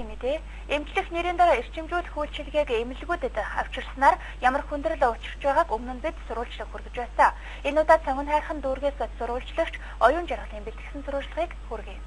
Мэдээ. Эмчлэх нэрийн дараа эрчимжүүлэх үйлчилгээг эмнэлгүүдэд авчирснаар ямар хүндрэл учирч байгааг өмнө нь бид сурвалжлага хүргэж байсан. Энэ удаа Цонгон хайрхан дүүргээс сурвалжлагч Оюун Жаргалын бэлтгэсэн сурвалжлагыг хүргэе.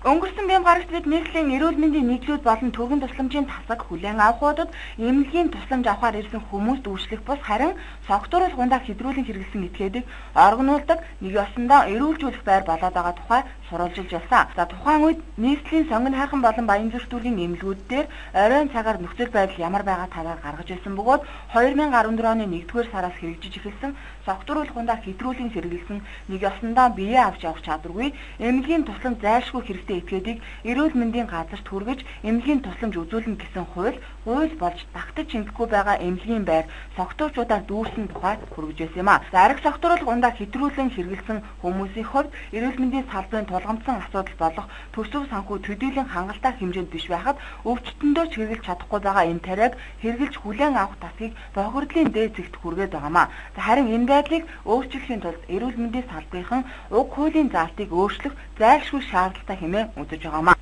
Өнгөрсөн бям гарагт бид нийслэлийн эрүүл мэндийн нийтлүүд болон түргэн тусламжийн тасаг хүлээн авахудад эмнэлгийн тусламж авахар ирсэн хүмүүст үйлчлэх бус харин согтууруулах ундаа хэдрүүлэн хэрэглэсэн этгээдийг оргинуулдаг нэг ёсондоо эрүүлжүүлэх байр болоод байгаа тухай сурвалжилж байсан. За тухайн үед нийслэлийн Сонгон хайрхан болон Баянзүрх дүүргийн эмнэлгүүд дээр оройн цагаар нөхцөл байдал ямар байгаа талаар гаргаж ирсэн бөгөөд 2014 оны 1-р сараас хэрэгжиж эхэлсэн согтууруулах ундаа хэдрүүлэн хэрэглэсэн нэг ёсондоо биеэ авч явах чадваргүй эмнэлгийн тусламж зайлшгүй хэрэгтэй этгээдийг эрүүл мэндийн газарт хүргэж эмнэлгийн тусламж үзүүлнэ гэсэн хууль хууль болж багтаж шингэхгүй байгаа эмнэлгийн байр согтуучуудаар дүүрсэн тухай хүргэж байсан юм а. За арги согтууруулах ундаа хэтрүүлэн хэрэглэсэн хүмүүсийн хувьд эрүүл мэндийн салбарын тулгамдсан асуудал болох төсөв санхүү төдийлөн хангалттай хэмжээнд биш байхад өвчтөндөө ч хэрэглэж чадахгүй байгаа энэ тариаг хэрэглэж хүлээн авах тасгийг бохирдлын дээд зэгт хүргээд байгаа юм а. За харин энэ байдлыг өөрчлөхийн тулд эрүүл мэндийн салбарын уг хуулийн заалтыг өөрчлөх зайлшгүй шаардлагатай хэмээн үзэж байгаа юм а.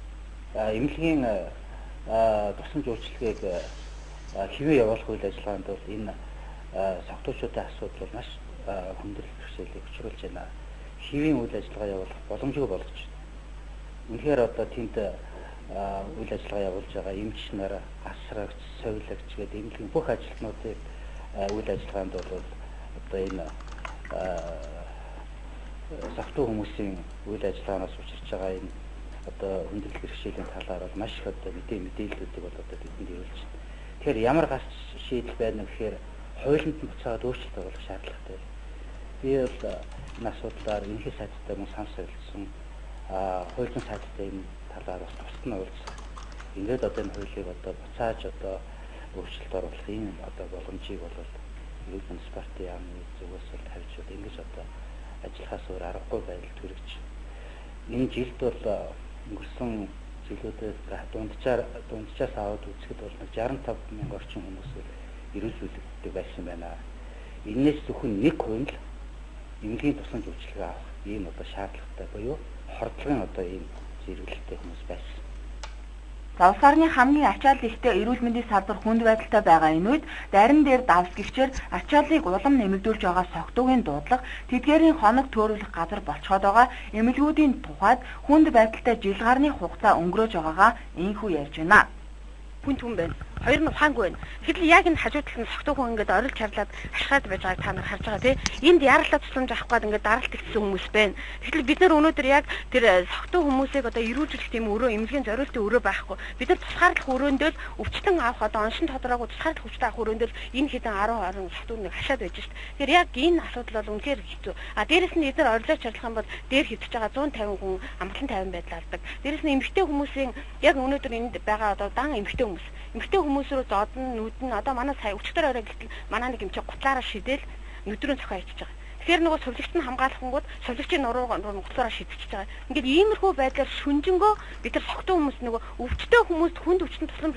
Эмнэлгийн тусламж үйлчилгээг хэвээ явуулах үйл ажиллагаанд бол энэ согтуучуудын асуудал бол маш хүндрэл бэрхшээлийг учруулж байна. Хэвийн үйл ажиллагаа явуулах боломжгүй болгож байна. Үнэхээр одоо тэнд үйл ажиллагаа явуулж байгаа эмч нар, асрагч, совилагч гэдэг эмнэлгийн бүх ажилтнуудын үйл ажиллагаанд бол одоо энэ согтуу хүмүүсийн үйл ажиллагаанаас учирч байгаа энэ одоо хүндрэл бэрхшээлийн талаар бол маш их одоо мэдээллүүдийг бол одоо бидэнд ирүүлж байна. Тэгэхээр ямар гарч шийдэл байна гэхээр хуулинд нь буцаагаад өөрчлөлт оруулах шаардлагатай. Би бол энэ асуудлаар ерөнхий сайдтай мөн санал солилцсон, хуулийн сайдтай энэ талаар бас тусад нь уулзсан. Ингээд одоо энэ хуулийг одоо буцааж одоо өөрчлөлт оруулах ийм одоо боломжийг бол эрүүл мэндийн партийн яамны зүгээс бол тавьж бол ингэж одоо ажиллахаас өөр аргагүй байдал төрөгч. Энэ жилд бол өнгөрсөн жилүүдээс дунджаас аваад үзэхэд бол 65 мянга орчим хүмүүс эрүүлжүүлэгддэг байсан байна. Энээс зөвхөн 1% нь л эмнэлгийн тусламж үйлчилгээ авах ийм одоо шаардлагатай буюу хордлогын одоо ийм зэрэглэлтэй хүмүүс байсан. За улс орны хамгийн ачаал ихтэй эрүүл мэндийн салбар хүнд байдалтай байгаа энэ үед дарин дээр давс гихчээр ачааллыг улам нэмэгдүүлж байгаа согтуугийн дуудлага тэдгээрийн хоног төөрүүлэх газар болцоход байгаа эмнэлгүүдийн тухайд хүнд байдалтай жил гарны хугацаа өнгөрөөж байгаагаа ийнхүү ярьж байна. Хүн түн байна. Хоёр нь ухаангүй байна. Гэтэл яг энэ хажуу талд нь согтуу хүн ингээд орилж чарлаад ашгаад байж байгааг та нар харж байгаа тий. Энд яраллаа тусламж авах гээд ингээд даралт ихсэн хүмүүс байна. Гэтэл бид нар өнөөдөр яг тэр согтуу хүмүүсийг одоо эрүүлжүүлэх тийм өрөө эмнэлгийн зориултын өрөө байхгүй. Бид нар тусгаарлах өрөөндөө л өвчтөн авах одоо оншин тодорхойгүй тусгаарлах өвчтөн авах өрөөндөө л энэ хэдэн 10 орон согтуу нэг хашаад байж шít. Тэгэхээр яг энэ асуудал бол үнэхээр хэцүү. А дээрэс нь эдгээр орилж чарлах юм бол дээр хэвтэж байгаа 150 хүн амгалан тайван байдал алдаг. Дээрэс нь эмэгтэй хүмүүсийн яг өнөөдөр энд байгаа одоо дан эмэгтэй хүмүүс. Эмэгтэй хүмүүс рүү зодон нүдэн одоо манай сая өчтөр орой гэтэл манай нэг эмчээ гутлаараа шидэл нүдрөө цохио ичиж байгаа. Тэгэхээр нөгөө сувлагч нь хамгаалахынгууд сувлагчийн нуруу гутлаараа шидчихэж байгаа. Ингээд иймэрхүү байдлаар шүнжэнгөө бид нар согтуу хүмүүс нөгөө өвчтөе хүмүүст хүнд өвчтөн тусламж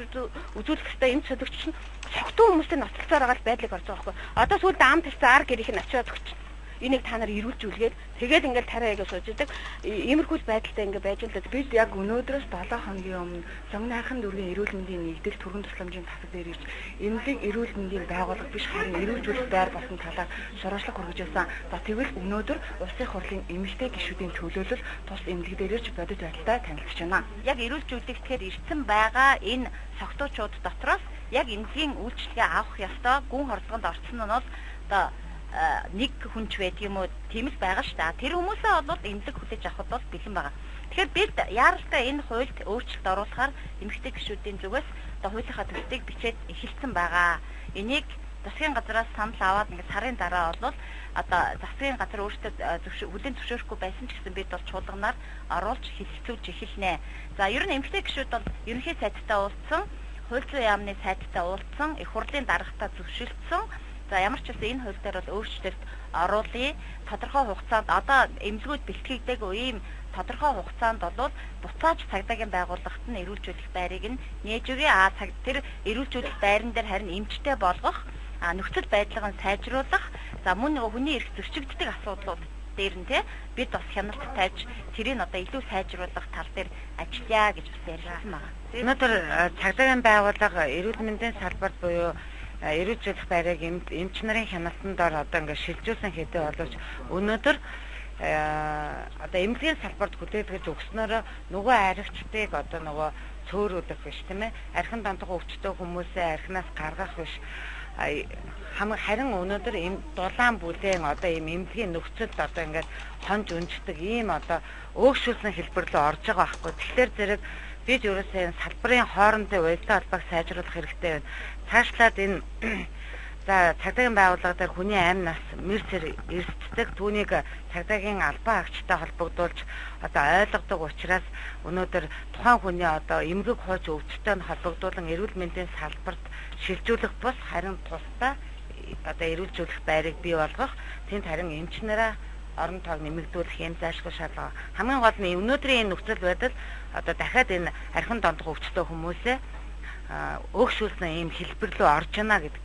үзүүлэх ёстой эмч сувлагч нь согтуу хүмүүстэй ноцолцоор байгаа л байдлыг орж байгаа байхгүй. Одоо сүүлд ам тарьсан ар гэрийнх нь очиод өгч. Энийг та нар эрүүлжүүлгээд тэгээд ингээл тариа ягаа сууж идэг. Иймэрхүү байдалтай ингээ байж л да. Бид яг өнөөдрөөс 7 хоногийн өмнө Сонгон хайрхан дүүргийн эрүүл мэндийн нэгдэл түргэн тусламжийн тасаг дээр ирж эмнэлэг эрүүл мэндийн байгууллага биш харин эрүүлжүүлэх байр болсон талаар сурвалжлага хүргэж байсан. За тэгвэл өнөөдөр улсын хурлын эмэгтэй гишүүдийн төлөөлөл тус эмнэлэг дээр ирж бодит байдалтай танилцж байна. Яг эрүүлжүүлэгдэхээр ирсэн байгаа энэ согтуучууд дотроос яг эмнэлгийн үйлчилгээ авах ёстой гүн хордлогонд орсон нь бол одоо нэг хүнч байдаг юм уу тийм л байгаа шүү дээ. Тэр хүмүүсээ бол эмнэлэг хүлээж авахд бол бэлэн байгаа. Тэгэхээр бид яаралтай энэ хуульд өөрчлөлт оруулахаар эмэгтэй гишүүдийн зүгээс одоо хуулийнхаа төслийг бичээд эхэлсэн байгаа. Энийг засгийн газраас санал аваад ингээд сарын дараа бол одоо засгийн газар өөртөө хүлээн зөвшөөрөхгүй байсан ч гэсэн бид бол чуулганаар оруулж хэлэлцүүлж эхэлнэ. За ер нь эмэгтэй гишүүд бол ерөнхий сайдтай уулзсан, хууль зүйн яамны сайдтай уулзсан, их хурлын даргатай зөвшөлдсөн. За ямар ч байсан энэ хууль дээр бол өөрчлөлт оруулъя. Тодорхой хугацаанд одоо эмнэлгүүд бэлтгэгдээгүй ийм тодорхой хугацаанд бол буцааж цагдаагийн байгууллагт нь эрүүлжүүлэх байрыг нь нээж өгье. А тэр эрүүлжүүлэх байран дээр харин эмчтэй болгох, нөхцөл байдлыг нь сайжруулах, за мөн нөгөө хүний эрх зөрчигддөг асуудлууд дээр нь те бид бас хяналт тавьж тэрийг одоо илүү сайжруулах тал дээр ажиллая гэж бас ярилцсан байна. Өнөөдөр цагдаагийн байгууллага эрүүл мэндийн салбарт буюу эрүүлжүүлэх байрыг эмч нарын хяналтанд дор одоо ингээд шилжүүлсэн хэдий боловч өнөөдөр одоо эмнэлгийн салбарт хүлээлгэж өгснөөрөө нөгөө архичдыг одоо нөгөө цөөрүүлэх биш тийм ээ, архин донтох өвчтөй хүмүүсээ архинаас гаргах биш, харин өнөөдөр эм дулаан бүлээн одоо ийм эмнэлгийн нөхцөлд одоо ингээд хонж өнждөг ийм одоо өөгшүүлсэн хэлбэр рүү орж байгаа байхгүй. Тэгэхээр зэрэг бид ерөөсөө энэ салбарын хоорондын уялдаа холбоог сайжруулах хэрэгтэй байна. Цаашлаад энэ за цагдаагийн байгууллага дээр хүний амь нас мэр цэр эрсддэг, түүнийг цагдаагийн албан хаагчтай холбогдуулж одоо ойлгодог учраас өнөөдөр тухайн хүний одоо эмгэг хууч өвчтөй нь холбогдуулан эрүүл мэндийн салбарт шилжүүлэх бус харин тусдаа одоо эрүүлжүүлэх байрыг бий болгох, тэнд харин эмч нараа орон тоог нэмэгдүүлэх юм зайлшгүй шаардлага. Хамгийн гол нь өнөөдрийн энэ нөхцөл байдал одоо дахиад энэ архин донтох өвчтөй хүмүүсээ өөгшүүлсэн ийм хэлбэр рүү орж байна гэдэг.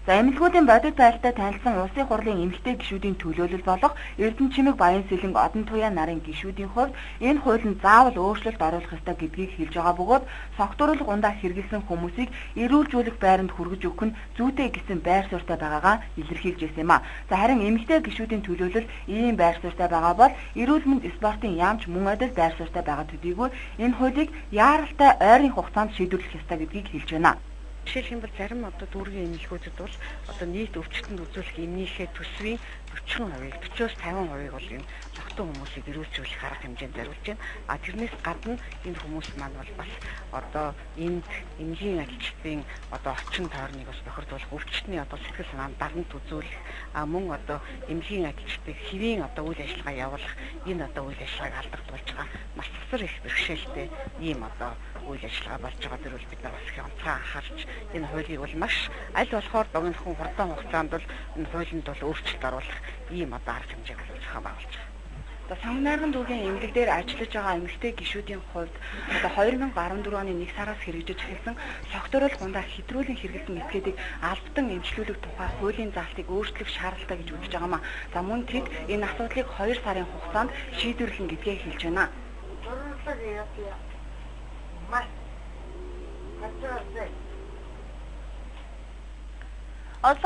За эмнэлгүүдийн бодит байдалтай танилцсан улсын хурлын эмэгтэй гишүүдийн төлөөлөл болох Эрдэнэ Чимэг Баян Сэлэнг Одон Туяа нарын гишүүдийн хувьд энэ хууль нь заавал өөрчлөлт оруулах ёстой гэдгийг хэлж байгаа бөгөөд согтууруулах ундаа хэрэглэсэн хүмүүсийг эрүүлжүүлэх байранд хүргэж өгөх нь зүйтэй гэсэн байр суурьтай байгаагаа илэрхийлж байсан юм а. За харин эмэгтэй гишүүдийн төлөөлөл ийм байр суурьтай байгаа бол эрүүл мэнд спортын яамч мөн адил байр суурьтай байгаа төдийгүй энэ хуулийг яаралтай ойрын хугацаанд шийдвэрлэх ёстой гэдгийг хэлж байна. Жишээлх юм бол зарим одоо дүүргийн эмнэлгүүдэд бол одоо нийт өвчтөнд үзүүлэх эмнийхээ төсвийн 40%-ийг 40-50%-ийг бол энэ согтуу хүмүүсийг эрүүлжүүлэх арга хэмжээнд зориулж байна. А тэрнээс гадна энэ хүмүүс маань бол бас одоо энд эмнэлгийн ажилчдын одоо орчин тойрныг бас бохирдуулах, өвчтний одоо сэтгэл санаанд дарамт үзүүлэх, а мөн одоо эмнэлгийн ажилчдыг хэвийн одоо үйл ажиллагаа явуулах энэ одоо үйл ажиллагааг алдагдуулж байгаа маш цэцэр их бэрхшээлтэй ийм одоо үйл ажиллагаа болж байгаа дээр бол бид нар бас их онцгой анхаарч энэ хуулийг бол маш аль болохоор богинохон хурдан хугацаанд бол энэ хуулинд бол өөрчлөлт оруулах ийм одоо арга хэмжээг бол зохион байгуулж байгаа. Одоо Сонгон найрган дүүргийн эмнэлэг дээр ажиллаж байгаа эмэгтэй гишүүдийн хувьд одоо 2014 оны 1 сараас хэрэгжиж эхэлсэн согтууруулах ундаа хэтрүүлэн хэрэглэсэн этгээдийг албатан эмчлүүлэх тухай хуулийн заалтыг өөрчлөх шаардлагатай гэж үзэж байгаа маа. За мөн тэд энэ асуудлыг 2 сарын хугацаанд шийдвэрлэнэ гэдгээ хэлж байна. Олон